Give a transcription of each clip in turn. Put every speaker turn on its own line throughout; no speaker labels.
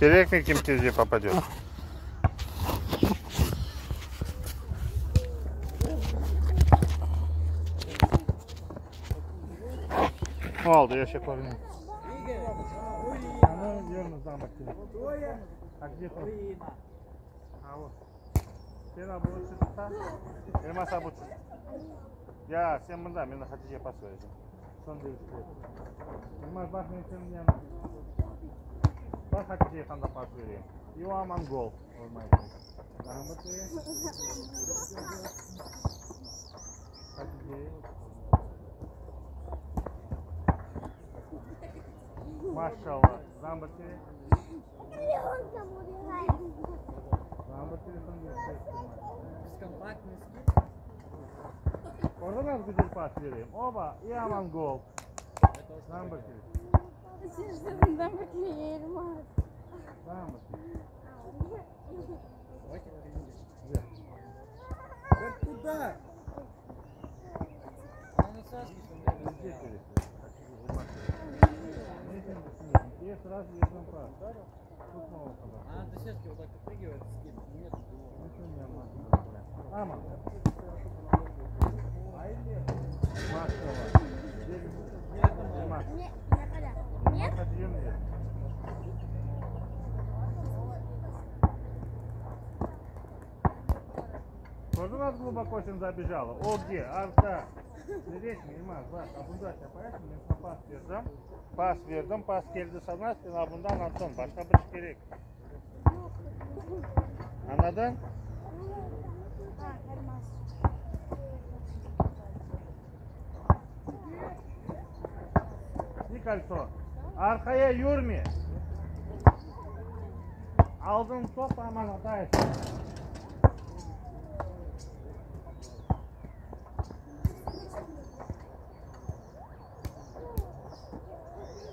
Kerekmi kim tezce popadet. Oldı, ya şey koyayım. А где тот? А вот. Sen abu çıqsa, Elmas abu çıq. Ya sen mında, men Hatice pas vereceğim. Son devirde. Elmas baq men seniñ yanıñda. Baq Hatice qanda pas vereyim. И o aman gol olmaycaq. Daha bir kere. Hatice. Maşallah. Daa bir kere. Daa bir kere son devirde.
Бесконтактный скид.
Oradan az güzel pas vereyim. Oba, и aman gol. Daa bir kere. Daa bir kere.
Давайте перейдем. Да куда? Она на Сашке, что ли?
Здесь vereyim. Ne sen düşünüyorsun? Diye сразу verdim pas. Tutma o kadar.
Она до сетки вот так отпрыгивает, скид. Нет,
Aman. Maşallah. Elmas.
Нет?
Hatice mi diyor? Тоже раз глубоко sen забежала. O где? Arka. Neresi Elmas? Bak, bunda yaparsın. Men sana pas verdim. Pas verdim. Pas keldi sana. Sen bundan attın. Başka bir şey kerek. Anladın?
А, Elmas.
Bir кольцо. Arkaya yürme. Aldın top aman ataysın.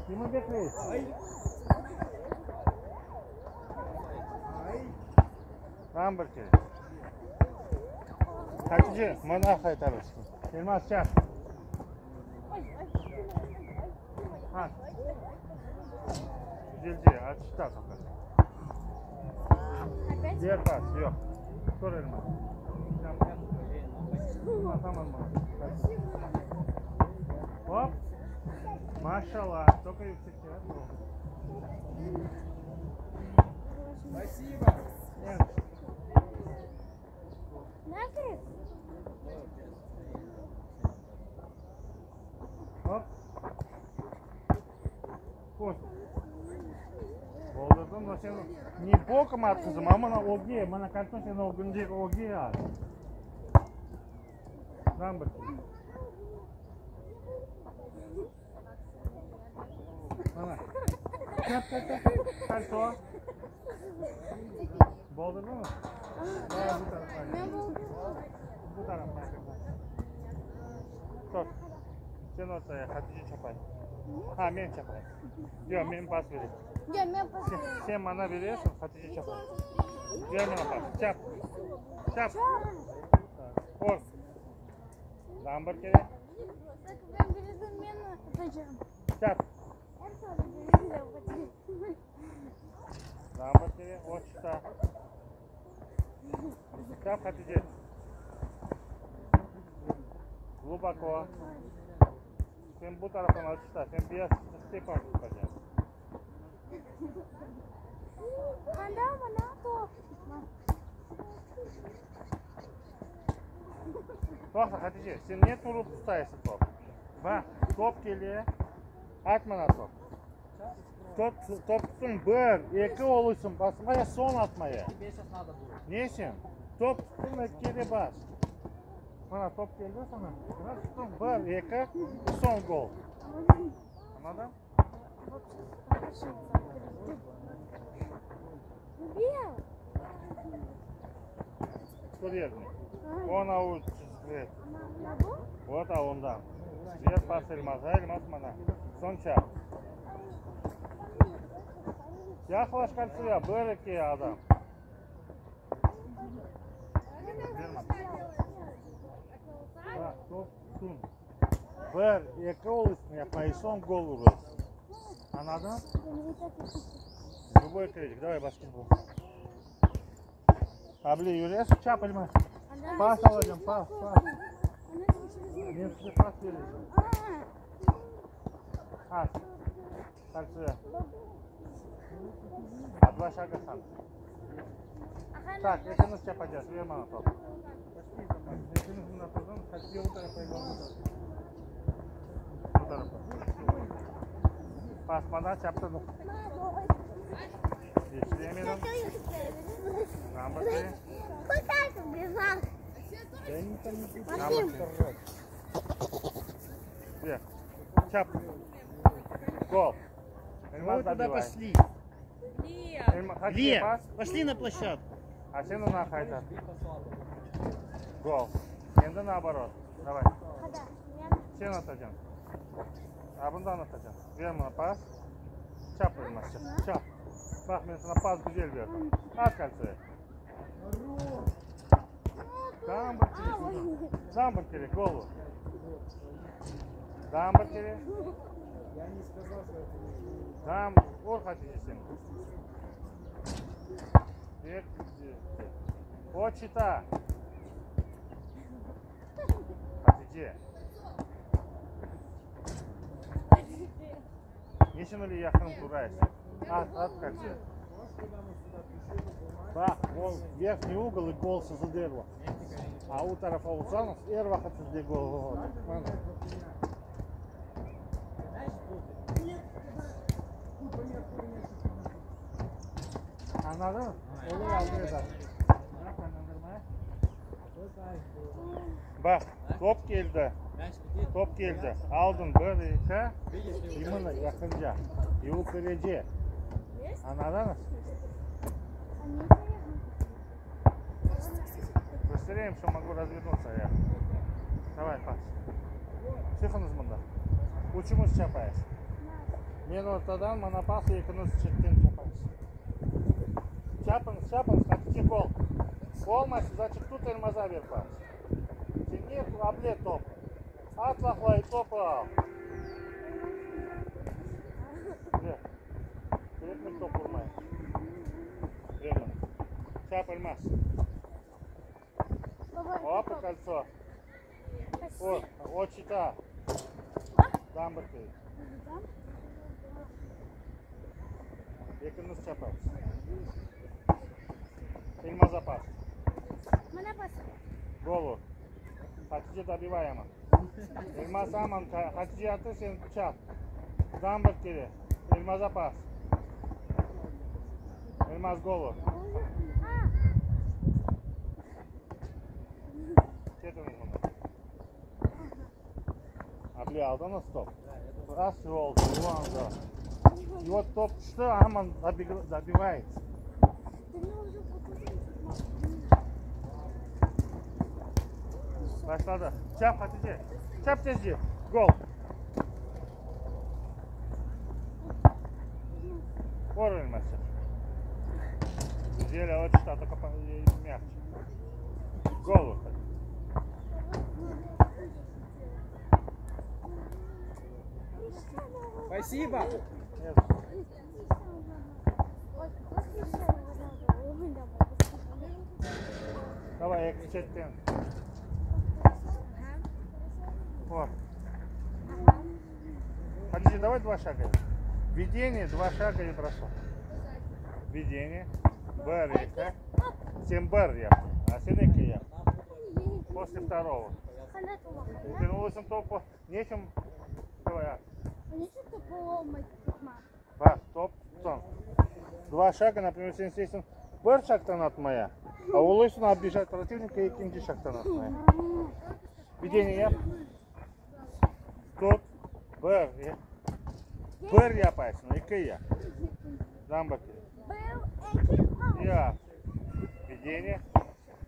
Kimi bekleysin? Tamam bir kere. Hatice, bana qaytarırsın. Elmas çap. Ha. Güzelce atışta topa.
Опять?
Diğer pas yok. Sor Elmas. Tamam. Tamam bana. Hop. Maşallah. Çok yüksek ya.
Спасибо.
Evet.
Nerede?
Hop. Koş. Boldurdun da sen ne bokum at kızım ama ögge, mana karton sen ögünde ögge at. Lan bakayım. Mana. Çap çap çap. Karton. Boldurdun mu? Aa, bu tarafa.
Ben buldum.
Bu tarafa. Tut. Sen ortaya Hatice çapay. Ha men çapay. Yoq men pas vereyim.
Ya men pas.
Sen, sen bana veriyorsun Hatice çapay. Ver bana pas. Çap. Çap. Koş. Daa bir kere.
Так ben bildim men atacağım.
Çap.
En son bildim.
Daa bir kere. O çıktı. Çap Hatice. Глубоко. Sen bu taraftan atışta. Sen biraz step atacaksın.
Anda bana top.
Toqta Hatice, sen ne turıp tutaysın top? Bak, top geliyor. At bana top. Top, top tutun bir, eki olursun basmaya, son atmaya.
Тебе сейчас надо будет.
Ne sen? Top tuttun ve geri bas. Bana top geldi sana. Biraz tuttun bir, eki, son gol. Anladın?
Убил.
Verdi. Ona o çizgi.
Ya bu?
Вот а ondan. Ver pas Elmas'a, Elmas bana. Son çap. Yaklaş кольцоya, bir iki adam. Verme. Bak, top tutun. Bir, eki olursun yapmayı, son gol vurursun. Anladın? Любой kerecek. Давай basketbol. Abile yürüyesiñ, çap Elmaz. Pas alacağım, pas, pas. Men size pas bereceğim. At. Кольцо. А два шага сам. Так, ekiñiz çapacaq, ver maña top. Ekiñiz mında turdıñ, Hatice o tarafa, Elmaz bu tarafa. Bu tarafa. Basmadan çaptırdıq. Yetiştiremedim. Number three. Number three. Ver. Çap. Gol.
Вы
Elmaz
туда
добивай.
пошли.
Elma, Hatice
Ле,
pas.
пошли на площадку.
А sen oña qaytar. Gol. Endi наоборот. Давай. Sen atacaqsıñ. A bundan atacaqsıñ. Ver maña pas. Çap Elmaz, çap. Çap. Baq, men saña pas güzel berdim. At кольцо. Daa bir kere. Daa bir kere, gol. Daa bir kere. Daa ur Hatice sen. Bir, o çıta. Hatice. Niçin öyle yaqın turaysıñ? At, at кольцо. Baq, gol, верхний угол и gol sızı der A o tarafa ursañız, er vaqıt sizde gol olacaq. Mana.
Мяч будет.
Añladıñız? Olur aldı eder. Baq, top keldi.
Мяч летит.
Top keldi. Aldıñ bir, eki.
Видишь, ты
Именно yaqınca. И o kirecek. Añladıñız? Быстрее, что могу развернуться я. Давай, пас. Çıqıñız mında. Üçümiz çapayız. Men ortadan maña pas, ekiñiz çetten çapaysız. Çapıñız, çapıñız, Hatice gol. Olmasa, значит, тут Elmazğa ver pas. Sen ne able top. At laqlay top al. Ver. Kerekmey top urmay. Ver bana. Çap Elmaz. Hop, и кольцо. О, o çıta. Daa bir kere. Ekiñiz çapaysız. Elmazğa pas. Gol. Hatice добивай aman. Elmaz aman, Hatice attı sen çap. Daa bir kere. Elmazğa pas. Elmaz gol. Ketiñiz mında. Abile aldıñız top. Раз oldu, ulan И вот top tüşti, aman добивает. Başladı. Çap Hatice. Çap tezce. Gol. Vur Elmaz. Güzel вот что, только по- э, мягче. Gol выходит.
Спасибо.
Нет. Давай, eki çetten. Вот. Хатиже, давай два шага. Ведение, два шага и бросок. Ведение. Bir, eki. Sen bir yap. A sen eki yap. После второго. Sen olsun topu. Niçin? Давай, at. Baq, top, son. Два шага, например, sen isteysiñ bir şagtan atmaya. A oluysıñ оббежать противника ekinci şagtan atmaya. Ведение yap. Tut. Bir. Bir yapaysıñ, eki yap. Daa bir kere. Yap. Ведение.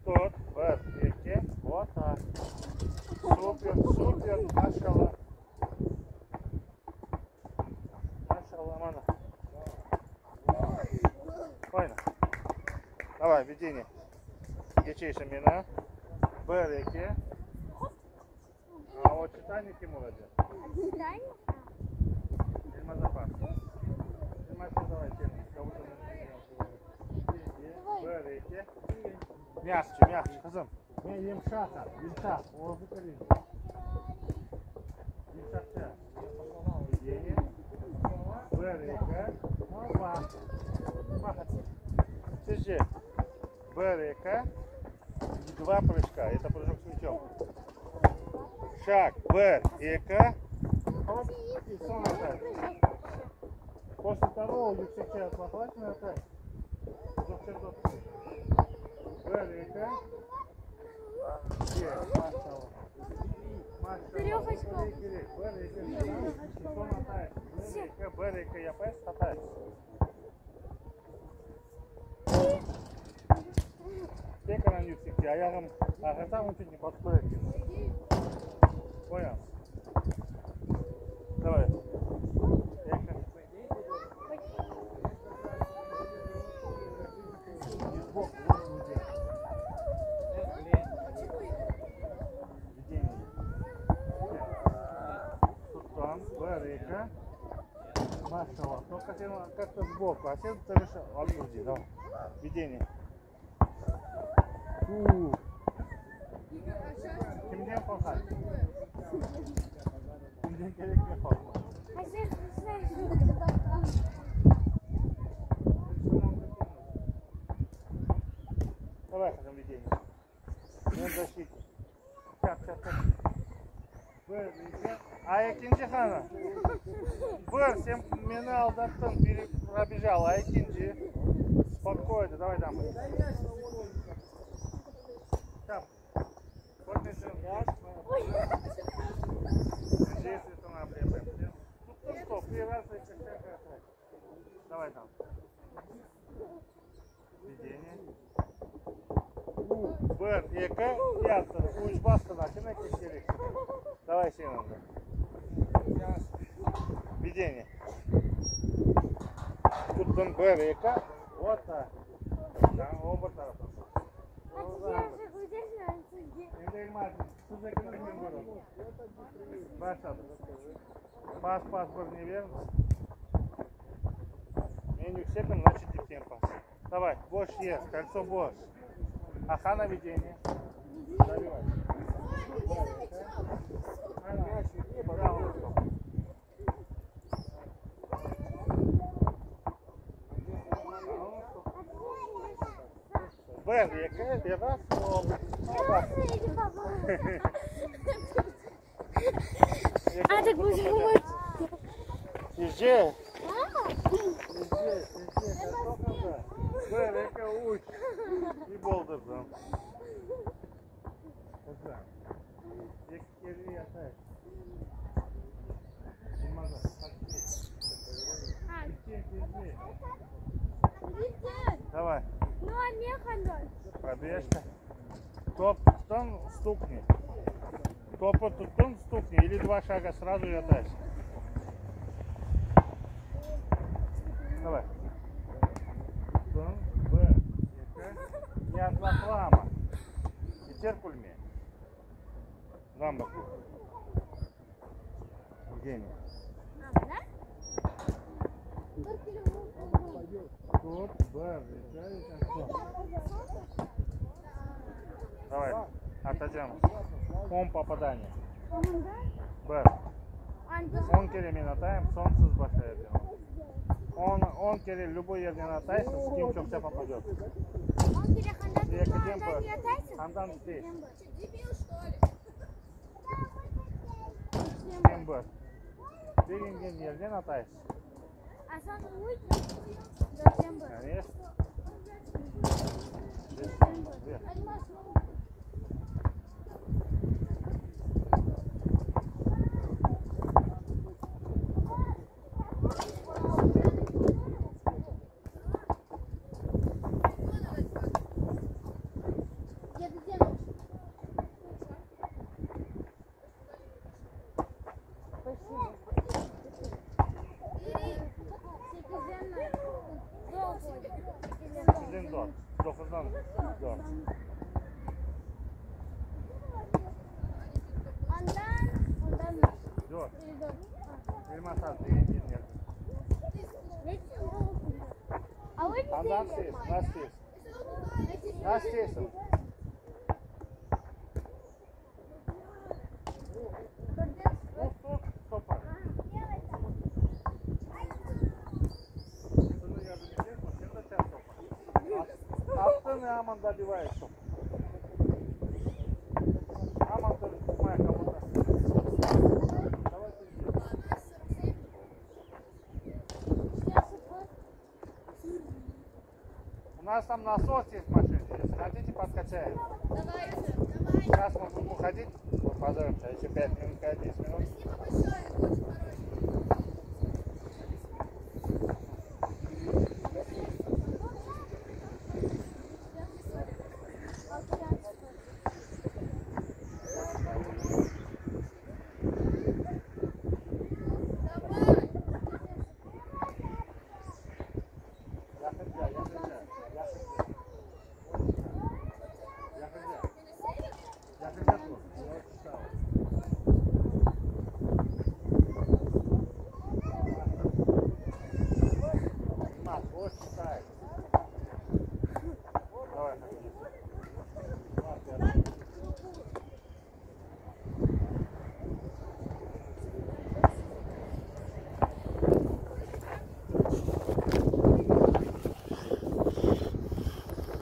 Tut. Bir, eki. Вот так. Супер, супер. Maşallah. Maşallah, mana. Oyna. Давай, ведение. Keçeysiñ meni. Bir, eki. A o çıtanı kim olacaq? Elmazğa pas. Elmaz, давай, sen. Кого-то. Мягче, мягче, qızım. Men yımşaq at, yımşaq. Özü keleyim. Yımşaqça. Ведение. Bir, eki. Hoppa. Baq. Tezce. Bir, eki. Два прыжка. Это прыжок с мячом. Шаг. Bir, eki. Хоп. И soñ опять. После того yüksekçe atmaq опять. Uzaqça top. Bir, eki. Maşallah.
Трёх очков.
Bir, eki. Soñ atay. Bir, eki, bir, eki yapaysız, ataysız. Tekrar yüksekçe. Ayağım ağırsa, onıñ içün не подпрыгиваю. Понял? Давай. Eki. И сбоку, вот где. Ведение. Tuttım. Bir, eki. Maşallah. Только sen как-то сбоку, а sen тырыш от груди. Давай. Ведение. Фу. Kimden qorqar? Kimden kerek ne qorqma?
А сейчас знаешь, что
Давай, qızım, ведение. Men защите. Çap, çap, çap. Bir, eki. A ekinci qani. Bir, sen meni aldattıñ, biri пробежал, a ekinci. Спокойно, давай там. Çap. Вот ты Здесь это на Ну стоп, и раз, и как, как, как. Давай там. Ведение. Bir, eki, yattı. Üç bastın, sen eki kerek. Давай sen onda. Ведение. Tuttın bir, eki. Вот так. Tamam, o bir taraftan. Endi Elmaz, siz ekini men ko'raman. Başladık. Pas, pas, bir ne beremiz? Men yüksekim, значит, dipten pas. Давай, boş yer, кольцо boş. Ага, на ведение. Забивай. Ana, Браво. Bir, eki, biraz, hop. Hoppa.
А, так будем
Tezce. Tezce, tezce. Toqta. Bir, eki, üç. Bir boldurdım. Qızım. Eki kere yatay. Olmaz. Tezce, tezce. Давай.
Ну, а мне
Пробежка. Top tuttıñ, стукни. Topı tuttıñ, стукни. Или два шага сразу и атайся. Давай. Tuttıñ, bir, eki. Ne atlaqlama. Yeter külme. Dam bak. Евгений.
Да?
Топ, bir, eki, eki. Давай, atacağım. 10 попадание. Bir. 10 kere men atayım, soñ siz başqa yerden. 10, 10 kere любой yerden ataysız, kim çoqça попадет. Ekiden bir. Andan tez. Kim bir. Begengen yerden ataysız.
А сам будет? Затем бы.
Конечно. Bir.
Я где? Sekizden
Sizden dört. Doquzdan dört.
Ondan, ondan
Dört.
dört.
Elmas az begengen yerden.
А вы
Andan tez, nasıl tez? Nasıl tezsin? Аман добивает что. Аман тоже седьмая кому-то. Давай ты здесь. У нас там насос есть в машине. Если хотите, подкачаем.
Давайте, давайте.
Сейчас мы будем уходить. Вот позовемся. Еще 5 минут, 5-10 минут.
Спасибо большое, очень хороший.